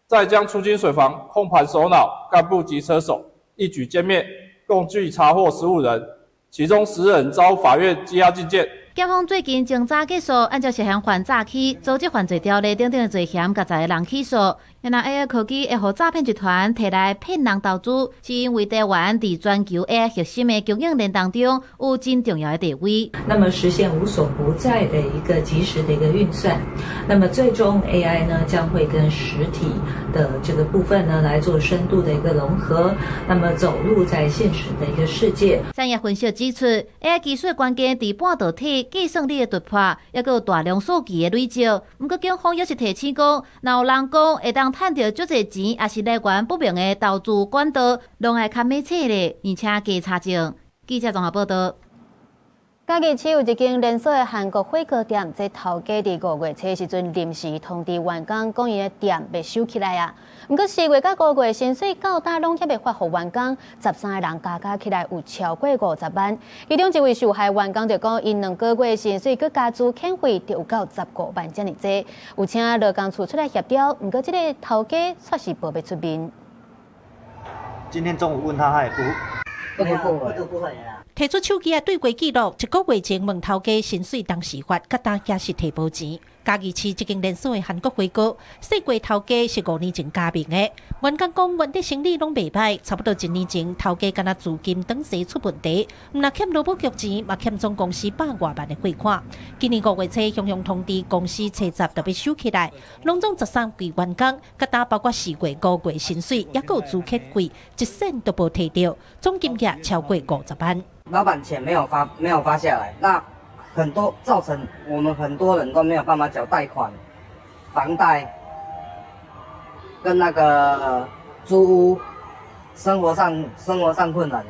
再將出金水房控盤首腦幹部及車手一舉殲滅，共計查獲15人，其中10人遭法院羈押禁見。檢方最近偵查結束，按照涉嫌犯詐欺、組織犯罪條例等等的罪嫌，共10个人起訴。若 AI 科技會予詐騙集團提來騙人投資，是因為台灣佇全球 AI 核心的供應鏈當中有真重要的地位。那麼實現無所不在的一個即時的一個運算，那麼最終 AI 呢將會跟實體的這個部分呢來做深度的一個融合，那麼走入在現實的一個世界。產業分析指出，AI 技術關鍵佇半導體計算力的突破，抑閣有大量數據的累積。毋過警方也是提醒講，若有人講會當趁著足濟錢，抑是來源不明的投資管道，攏愛較密切咧，而且加查證。記者綜合報導。嘉義市有一間連鎖的韓國火鍋店，這頭家佇5月初時陣臨時通知員工，講𪜶的店欲收起來啊。毋過4月佮5月薪水到今攏猶未發予員工，13個人加加起來有超過50萬。其中一位受害員工就講，𪜶2個月薪水閣加資遣費，就有夠15萬遮爾濟。有請勞工處出來協調，毋過這个頭家卻是無欲出面。今天中午問他，他也不不會。提出手機的對話記錄，一個月前問頭家薪水當時發，佮今也是提無錢。嘉義市這間連鎖的韓國火鍋，細櫃頭家是5年前加盟的。員工講，原底生意攏袂䆀，差不多一年前頭家敢若資金當時出問題，毋但欠勞保局錢，嘛欠總公司100外萬的匯款。今年5月初，雄雄通知公司初十就欲收起來，攏總13位員工，佮今包括4月、5月薪水，抑閣有資遣費，一仙都無提著，總金額超過50萬。老闆錢沒有發，沒有發下來，那很多造成我們很多人都沒有辦法繳貸款、房貸跟那個租屋，生活上困難。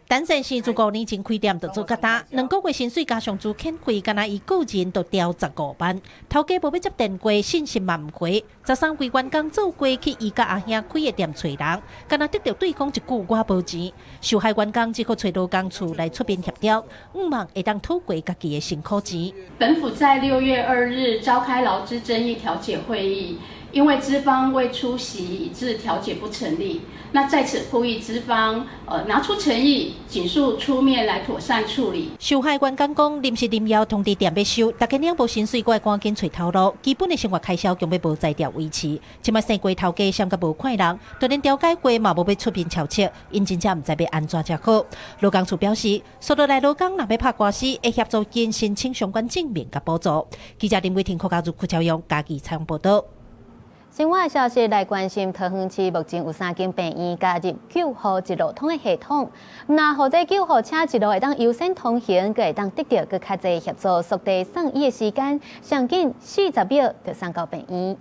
陳先生自5年前開店就做甲今，2個月薪水加上資遣費，敢若伊個人就掉15萬。頭家無欲接電話，信息嘛毋回。13位員工做伙去伊佮阿兄開的店揣人，敢若得著對方一句我無錢。受害員工只好揣勞工處來出面協調，向望會當討回家己的辛苦錢。本府在6月2日召開勞資爭議調解會議，因為資方未出席，以致調解不成立。那在此呼籲資方，拿出誠意，盡速出面來妥善處理。受害員工講，臨時臨要通知店欲收，逐家領無薪水，閣愛趕緊揣頭路，基本的生活開銷強欲無才調維持。這擺生雞頭家閃較無看人，就連調解過嘛無欲出面調撤，𪜶真正毋知欲按怎才好。勞工處表示，紲落來勞工若欲拍官司，會協助𪜶申請相關證明佮補助。記者林偉婷、柯家如、柯朝陽，嘉義採訪報導。新聞消息來關心，桃園市目前有三間病院加入救護一路通的系統，若予這救護車一路會當優先通行，閣會當得著閣較濟協助速遞送醫的時間，上緊40秒就送到病院。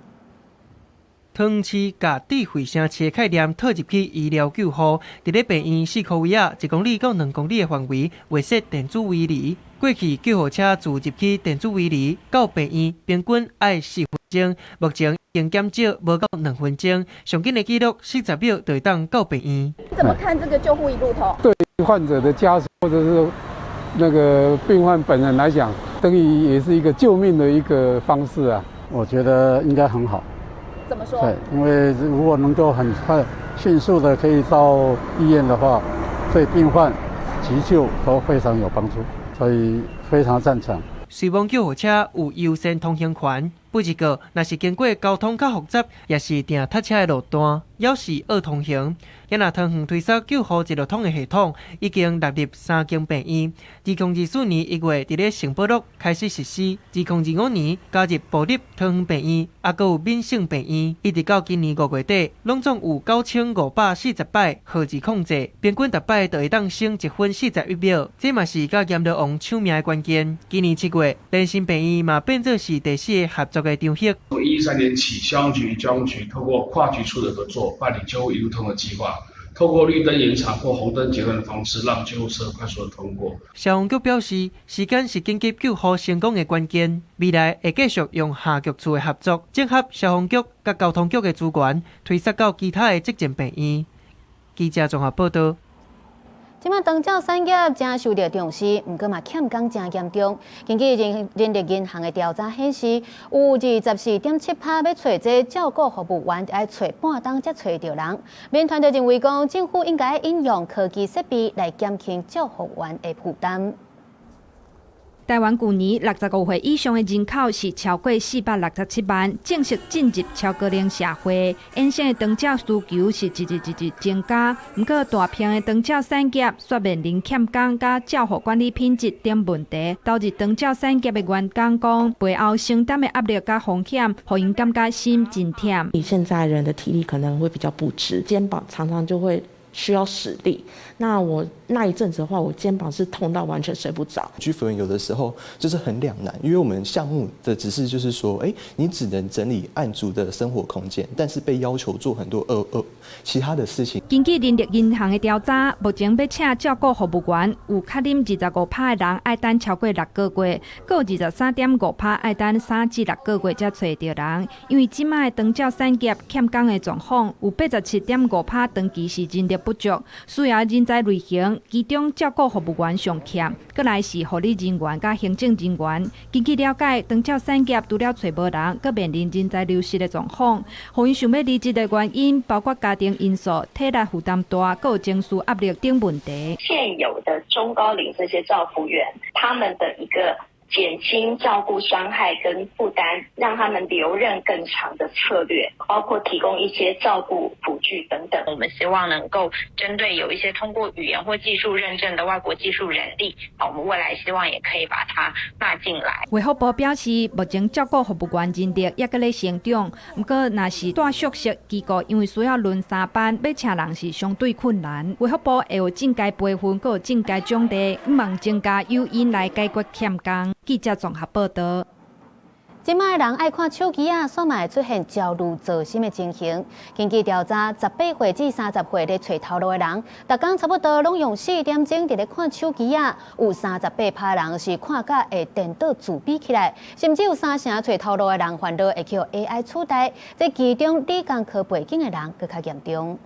桃園市共智慧城市的概念套入去醫療救護，佇咧病院四箍圍仔1公里到2公里的範圍，劃設電子圍籬。過去救護車自入去電子圍籬到病院，平均愛4分鐘，目前已經減少無到2分鐘，上緊的記錄40秒就會當到病院。你怎麼看這個救護一路通？對患者的家屬或者是那個病患本人來講，等於也是一個救命的一個方式啊。我覺得應該很好。怎麼說？對，因為如果能夠很快、迅速的可以到醫院的話，對病患急救都非常有幫助，所以非常贊成。雖罔救護車有優先通行權，不過若是經過交通較複雜，抑是定塞車的路段，猶是愛通行。今仔桃園推捒救護一路通的系統，已經納入三間病院。2024年1月，佇咧聖保祿開始實施；2025年加入部立桃園病院，抑閣有敏盛病院，一直到今年5月底，攏總有9540擺號誌控制，平均逐擺就會當省1分41秒。這嘛是佮閻羅王搶命的關鍵。今年7月，聯心病院嘛變做是第四個合作的場域。從113年起，消防局、交通局透過跨局處的合作，辦理救護一路通的計劃，透過綠燈延長或紅燈截斷的方式，讓救護車快速的通過。消防局表示，時間是緊急救護成功的關鍵，未來會繼續用下局處的合作，整合消防局佮交通局的資源，推捒到其他的急診病院。記者綜合報導。這擺長照產業誠受著重視，毋過嘛欠工誠嚴重。根據人力銀行的調查顯示，有24.7%欲揣這照顧服務員，愛揣半冬才揣著人。民團就認為講，政府應該應用科技設備來減輕照護員的負擔。台灣舊年65歲以上的人口是超過467萬，正式進入超高齡社會，衍生的長照需求是一日一日增加。毋過大片的長照產業卻面臨欠工佮照護管理品質等問題，投入長照產業的員工講，背後承擔的壓力佮風險，予𪜶感覺心真忝。你現在人的體力可能會比較不支，肩膀常常就會需要使力。那我那一陣子的話，我肩膀是痛到完全睡不着。居服員有的時候就是很兩難，因為我們項目的指示就是說，哎，你只能整理案主的生活空間，但是被要求做很多其他的事情。根據人力銀行的調查，目前欲請照顧服務員，有較啉25%的人愛等超過6個月，閣有23.5%愛等3至6個月才揣著人。因為這擺的長照產業欠工的狀況，有87.5%長期是人力不足，需要人才類型，其中照顧服務員上欠，閣來是護理人員佮行政人員。根據了解，長照產業除了揣無人，閣面臨人才流失的狀況。予𪜶想欲離職的原因，包括家庭因素、體力負擔大、閣有情緒壓力等問題。現有的中高齡這些照服員，他們的一個減輕照顧傷害跟負擔，讓他們留任更長的策略，包括提供一些照顧輔具等等。我們希望能夠針對有一些通過語言或技術認證的外國技術人力，好，我們未來希望也可以把它納進來。衛福部表示，目前照顧服務員人力猶閣咧成長，毋過若是蹛宿舍機構，因為需要輪三班，欲請人是相對困難。衛福部會有進階培訓，閣有進階獎勵，向望增加誘因來解決欠工。記者綜合報導。這擺人愛看手機仔，煞嘛會出現焦慮、躁心的情形。根據調查，18歲至30歲咧揣頭路的人，逐工差不多攏用4點鐘佇咧看手機仔。有38%人是看甲會顛倒自閉起來，甚至有三成揣頭路的人煩惱會予 AI 取代。這其中理工科背景的人閣較嚴重。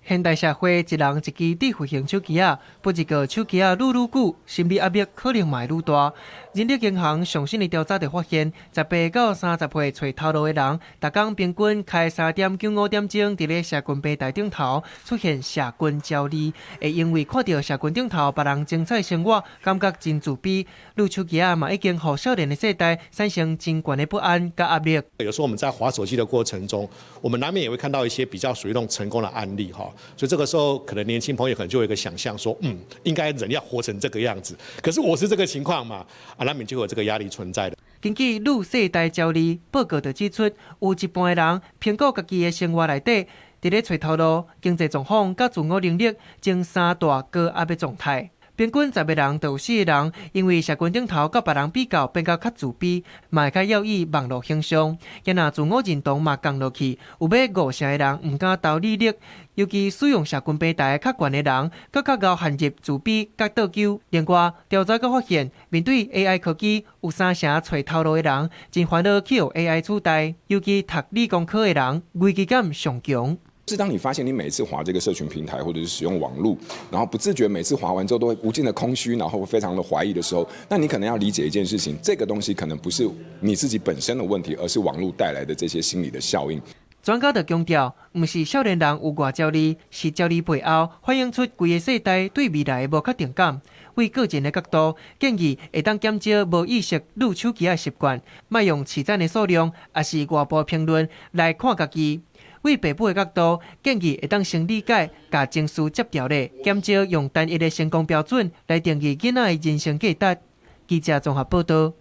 現代社會一人一支智慧型手機仔，不一個手機仔愈愈久，心理壓力可能嘛會愈大。人力銀行上新的調查就發現，18到30歲揣頭路的人，逐工平均開3.95點鐘佇咧社群平台頂頭出現社群焦慮，會因為看著社群頂頭別人精彩生活，感覺真自卑。愈手機仔嘛已經予少年的世代產生真懸的不安佮壓力。有時候我們在滑手機的過程中，我們難免也會看到一些比較屬於那種成功的案例哈。所以這個時候，可能年輕朋友可能就有一個想象，說，應該人要活成這個樣子。可是我是這個情況嘛，啊，難免就有這個壓力存在的。根據女世代焦慮報告就指出，有一半的人評估家己的生活內底，佇咧揣頭路、經濟狀況佮自我能力，呈三大高壓的狀態。平均10個人就有4個人因為社群頂頭佮別人比較，變甲較自卑，嘛會較注意網路形象。也若自我認同嘛降落去，有欲5成的人毋敢投履歷。尤其使用社群平台較懸的人，閣較𠢕陷入自卑佮倒糾。另外，調查閣發現，面對 AI 科技，有3成揣頭路的人真煩惱去予 AI 取代，尤其讀理工科的人，危機感上強。是當你發現你每次滑這個社群平台，或者是使用網路，然後不自覺每次滑完之後都會無盡的空虛，然後非常的懷疑的時候，那你可能要理解一件事情，這個東西可能不是你自己本身的問題，而是網路帶來的這些心理的效應。專家就強調，毋是少年人有偌焦慮，是焦慮背後反映出規個世代對未來的無確定感。為個人的角度，建議會當減少無意識擼手機的習慣，莫用揤讚的數量，抑是外部評論來看家己。為爸母的角度，建議會當先理解，共情緒接調咧，減少用單一的成功標準來定義囡仔的人生價值。記者綜合報導。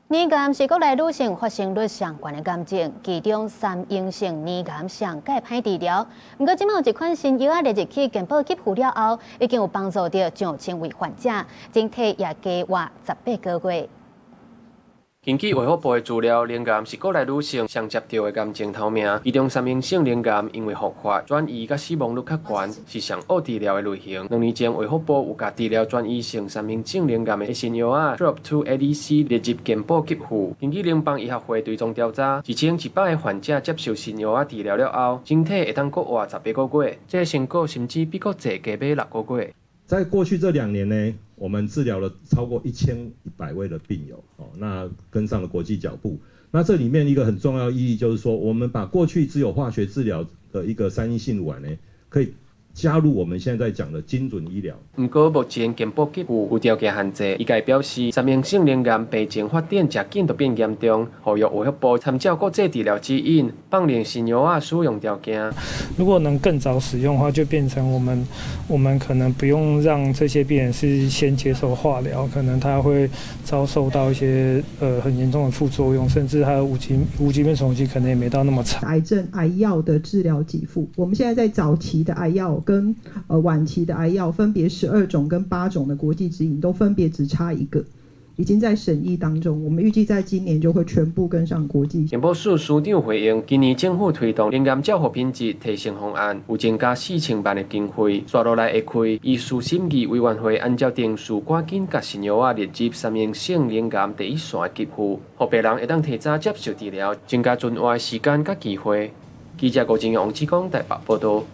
乳癌是國內女性發生率上懸的癌症，其中三陰性乳癌上蓋歹治療。毋過，這擺有一款新藥仔列入去健保給付了後，已經有幫助著上千位患者，整體也加活18個月。根據衛福部的資料，乳癌是國內女性上接著的癌症頭名。其中三陰性乳癌因為復發、轉移佮死亡率較懸，是上惡治療的類型。2年前，衛福部有共治療轉移性三陰性乳癌的新藥仔 TROP2 ADC 列入健保給付。根據聯邦醫學會追蹤調查，1100個患者接受新藥仔治療了後，整體會當閣活18個月，這個成果甚至比國際加碼6個月。在過去這2年呢，我們治療了超過1100位的病友，哦，那跟上了國際腳步。那這裡面一個很重要意義就是說，我們把過去只有化學治療的一個三陰性乳癌呢，可以加入我們現在講的精準醫療。毋過目前健保給付有條件限制，醫界表示三陰性乳癌病情發展誠緊就變嚴重，呼籲衛福部參照國際治療指引，放寬新藥仔使用條件。如果能更早使用的話，就變成我們可能不用讓這些病人是先接受化療，可能他會遭受到一些很嚴重的副作用，甚至他的無疾病存活期可能也沒到那麼長。癌症癌藥的治療給付，我們現在在早期的癌藥跟晚期的癌藥分別12種跟8種的國際指引都分別只差一個，已經在審議當中。我們預計在今年就會全部跟上國際。健保署署長回應，今年政府推動乳癌照護品質提升方案，有增加4000萬的經費，紲落來會開醫事審議委員會，按照程序趕緊共新藥仔列入三陰性乳癌第一線給付，予病人會當提早接受治療，增加存活的時間佮機會。記者郭正王志剛台北報導。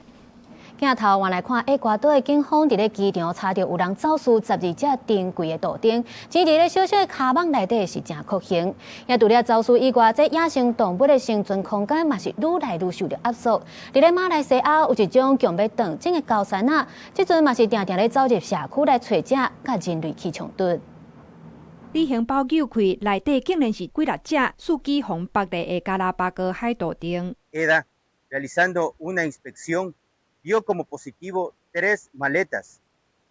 鏡頭換來看，厄瓜多的警方佇咧機場查著有人走私12隻珍貴的道釘，錢佇咧小小的跤蠓內底是誠確行。也除了走私以外，這野生動物的生存空間嘛是愈來愈受著壓縮。佇咧馬來西亞有一種強欲斷種的高山仔，這陣嘛是定定咧走入社區來揣食，佮人類起衝突。旅行包扭開，內底竟然是幾六隻四肢予縛咧的加拉巴哥海盜鼛。 EDA realizando una inspección dio como positivo tres maletas,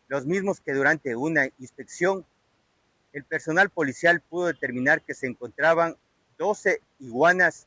los mismos que durante una inspección el personal policial pudo determinar que se encontraban 12 iguanas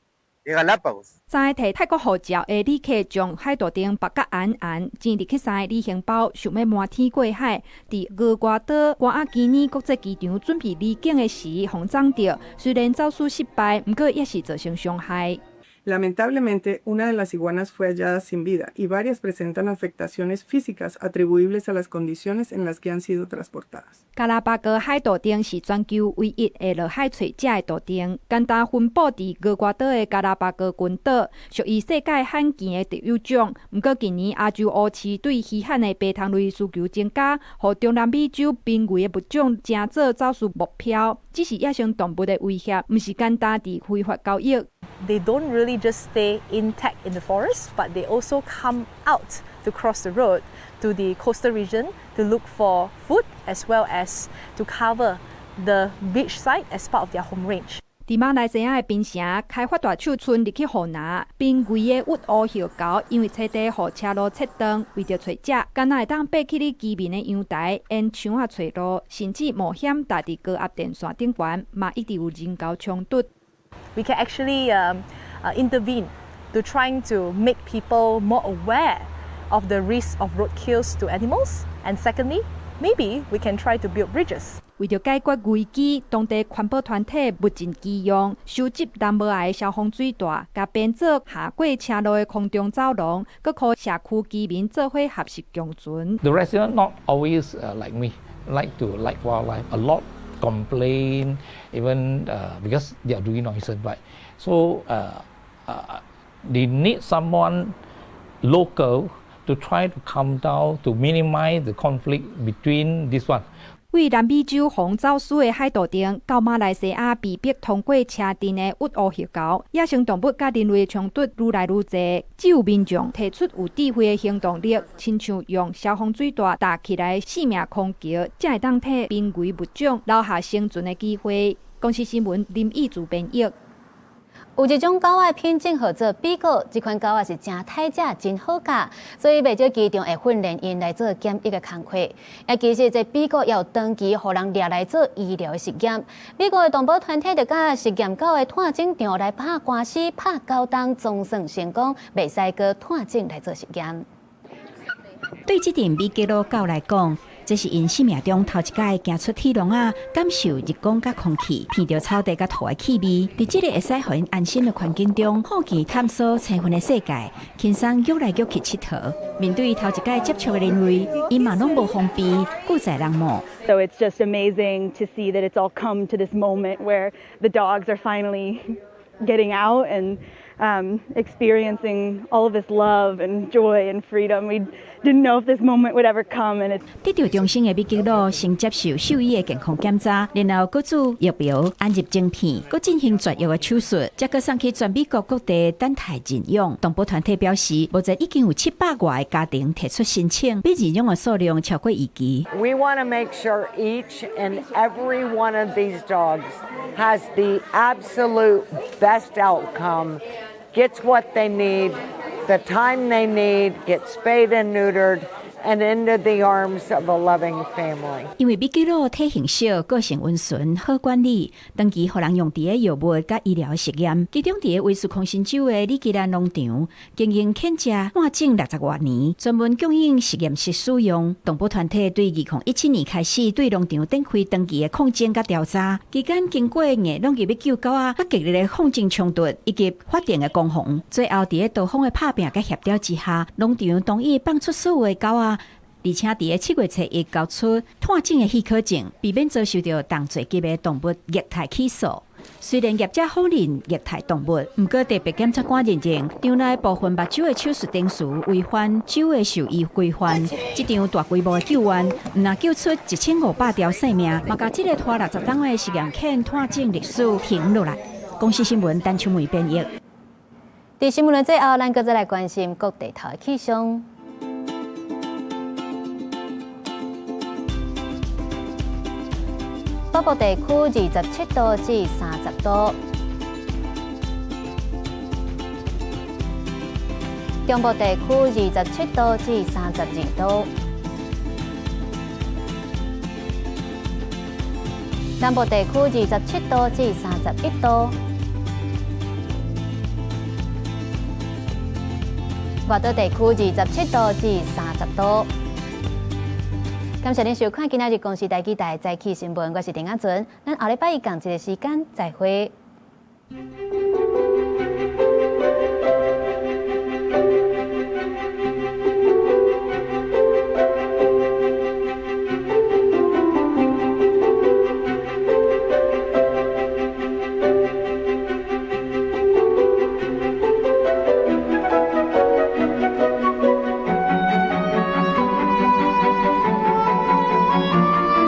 de Galápagos。三个提泰國護照的旅客將海盜鼛縛甲嚴嚴，錢入去三个旅行包，想欲瞞天過海。佇厄瓜多瓜亞基爾國際機場準備離境的時，予摠著。雖然走私失敗，毋過也是造成傷害。Lamentablemente, una de las iguanas fue hallada sin vida y varias presentan afectaciones físicas atribuibles a las condiciones en las que han sido transportadas. 加拉巴哥海盗鼹是全球唯一會落海揣食的道鼹，簡單分布佇厄瓜多的加拉巴哥群島，屬於世界罕見的特有種。毋過近年亞洲烏鴟對稀罕的爬蟲類需求增加，予中南美洲瀕危的物種成做走私目標。只是野生動物的威脅，毋是簡單佇非法交易。 They don't really just stay intact in the forest, but they also come out to cross the road to the coastal region to look for food as well as to cover the beach side as part of their home range. 佇馬來西亞的檳城，開發大手伸入去予拿，瀕危的鬱烏鴞猴，因為冊地予車路切斷，為著揣食，敢若會當爬起佇居民的陽台，沿牆仔揣路，甚至冒險踏佇高壓電線頂懸，嘛一直有人猴衝突。 We can actually intervene to trying to make people more aware of the risk of roadkills to animals. And secondly, maybe we can try to build bridges. 為著解決危機，當地環保團體物盡其用，收集藍帽仔的消防水帶，共編做下過車路的空中走廊，閣予社區居民做伙學習共存。 The resident not always like me, like to like wildlife a lot. Complain even because they are doing noise, but so they need someone local to try to calm down, to minimize the conflict between this one. 位南美洲防走私的海盜鼹，到馬來西亞被迫通過車陣的鬱烏鴞猴，野生動物佮人類的衝突愈來愈濟，只有民眾提出有智慧的行動力，親像用消防水帶搭起來性命空橋，才會當替瀕危物種留下生存的機會。公視新聞林義主編譯。有一種狗仔品種號做比格，這款狗仔是誠刣食、真好教，所以袂少機場會訓練𪜶來做檢疫的工課。啊，其實這比格也有長期予人掠來做醫療的實驗。美國的動保團體就共實驗狗的湠種場來拍官司、拍9冬，總算成功，袂使閣湠種來做實驗。對這陣米格魯狗來講，這是𪜶生命中頭一擺行出鐵籠仔，感受日光佮空氣，聞著草地佮土的氣味，佇這個會使予𪜶安心的環境中，好奇探索青雲的世界，輕鬆踴來踴去𨑨迌。面對頭一擺接觸的人類，𪜶嘛攏無防備，拒載人摸。 So it's just amazing to see that it's all come to this moment where the dogs are finally getting out and experiencing all of this love and joy and freedom. We didn't know if this moment would ever come, and it's 得著終身的米格魯先接受獸醫的健康檢查，然後閣注疫苗、按入晶片，閣進行絕育的手術，才閣送去全美國各地等待認養。動保團體表示，目前已經有700外個家庭提出申請，比認養的數量超過預期。 We want to make sure each and every one of these dogs has the absolute best outcome, gets what they need, the time they need, gets spayed and neutered, and into the arms of a loving family. 因為米格魯體型小、個性溫順、好管理，長期予人用佇咧藥物佮醫療實驗。其中佇咧威斯康辛州的里基蘭農場經營犬隻湠種60外年，專門供應實驗室使用。動保團體對2017年開始對農場展開長期的抗爭佮調查，期間經過硬攏入去救狗仔，佮激烈的抗爭衝突以及法庭的攻防，最後佇咧多方的拍拚佮協調之下，農場同意放出所有的狗仔。而且佇咧7月初1交出湠種的許可證，避免遭受著重罪級的動物虐待起訴。雖然業者否認虐待動物，毋過特別檢察官認定，場內部分目睭的手術程序違反州的獸醫規範。這場大規模的救援，毋但救出1500條性命，嘛共這个拖60冬的實驗犬湠種歷史停落來。公視新聞陳秋梅編譯。佇新聞的最後，咱閣再來關心各地頭的氣象。北部地區27度至30度，中部地區27度至32度，南部地區27度至31度，外島地區27度至30度。感謝您收看今仔日公視台語台早起新聞，我是陳亞純，咱後禮拜一仝一个時間再會。